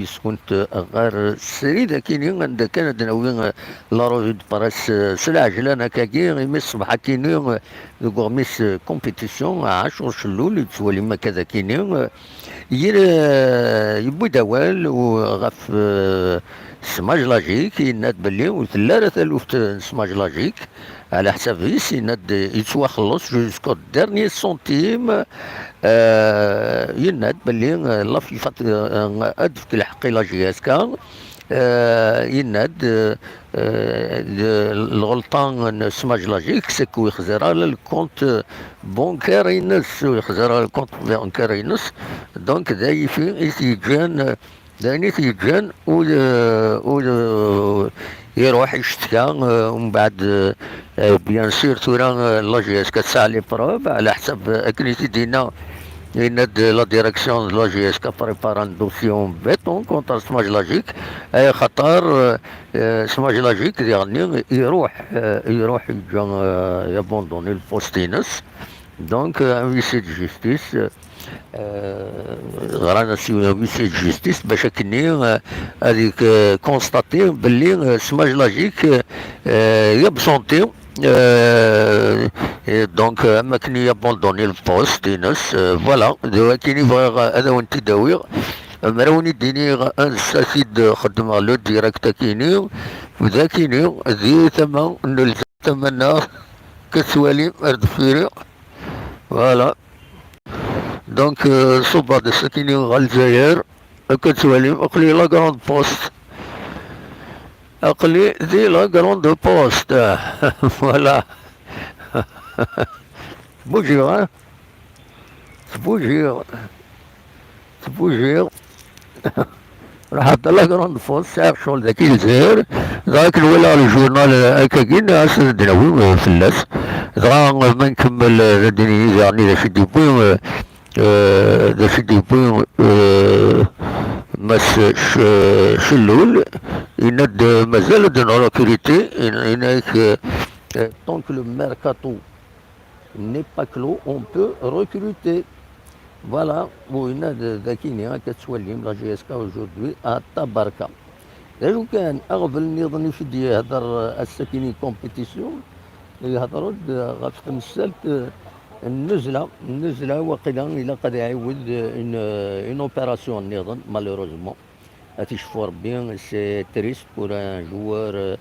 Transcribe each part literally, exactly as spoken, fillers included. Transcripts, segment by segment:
Yeskunt ɣer srid akini, anda kan ad d-nawi la revue de presse s lɛejlan akkagi, imi ṣṣbeḥ akini deg uɣmis compétition, Ɛacur Cellul, yettwalim akka d akini, yir, yewwi-d awal u-, ɣef, eh, Smaj Logic, yenna-d belli ur telli ara taluft n Smaj Logic, ɛla ḥsab-is, yenna-d yettwaxelleṣ jusqu'au dernier centime. Eh, yenna-d belli, eh, la FIFA, eh, ad d-tefk lḥeqq i la J S K. Eh, yenna-d, eh, eh, d-, lɣelṭa n Smaj Logic, c'est que ur yexzir ara le compte bancaire-ines, ur yexzir ara le compte bancaire-ines. Donc, d ayen i t-yeǧǧan, eh, d ayen i t-yeǧǧan ur, eh, ur, eh, iruḥ icettka, eh, umbeɛd, eh, eh, bien sûr, tura, eh, la J S K tesɛa les preuves, ɛla ḥsab, eh, akken i t-id-yenna, yenna-d la direction de la J S K prépare un dossier en béton contre Smaj Logic, ay xaṭer, eh, eh, Smaj Logic diɣenni iruḥ, eh, iruḥ yeǧǧa, eh, yabandoni le poste-ines. Donc, euh, un huissier de justice, euh, ɣran-as i un huissier de justice bac akkenni, euh, ad yek-, euh, constater belli, euh, Smaj Logic, euh, euh, yabsenti, euh, et donc, euh, am akken i yabandoni le poste-ines, euh, voilà, d wakken i bɣiɣ, euh, ad awen-t-id-awiɣ. Mer ad awen-id-iniɣ ansa i d-xeddmeɣ le direct akini, d akini, di tama n Lezzayer tama-nneɣ, akka tettwalim ar deffir-i. Voilà. Donc, euh, ṣubbeɣ-d ass akini ɣer Lezzayer, akka tettwalim, aql-i la Grande Poste. Aql-i di la Grande Poste. Voilà. Tbujiɣ, hein? Tbujiɣ. Tbujiɣ. Ruḥeɣ-d la Grande Poste, sɛiɣ ccɣel dagi Lezzayer. Dɣa akken walaɣ le journal, euh, akkagi, nniɣ-as ad d-nawi, euh, fell-as. Dɣa, euh, ma nkemmel, euh, ad d-nini daɣen d acu i d-yewwi, euh, euh, d acu i d-yewwi, euh, Mass C-, Cellul. Yenna-d, euh, mazal ad n-recruter, yenna-ak, euh, euh, tant que le mercato n'est pas clos, on peut recruter. Voilà, u yenna-d d akini, akka tettwalim, la J S K aujourd'hui à Tabarka. D acu kan, aɣbel nniḍen i d-yehder, euh, ass-akini compétition, yehder-d, euh, ɣef temsalt, euh, n nnuzla, nnuzla waqila ilaq ad iɛiwed, euh, une, euh, une opération nniḍen, malheureusement. Ad t-icfu Rebbi, c'est triste pour un joueur, euh,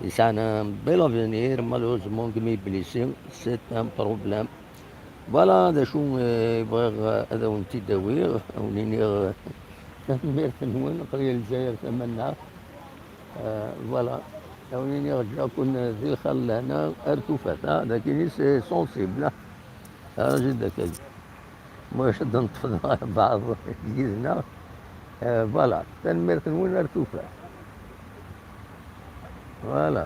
yesɛan un bel avenir, malheureusement, imi blessé, c'est un problème. Voilà, d acu, euh, i bɣiɣ, euh, ad awen-t-id-awiɣ, ad awen-iniɣ, euh, tanemmirt-nwen, aql-i Lezzayer tama-nneɣ. Euh, voilà, ad awen-iniɣ, ǧǧiɣ-ken di lxir lehna ar tufat, ah, d akini, c'est sensible, ah. Ah, jiddak-agi. Ma ad d-neṭṭef ɣer beɛḍ yid-neɣ. Euh, voilà, tanemmirt-nwen ar tufat. Voilà.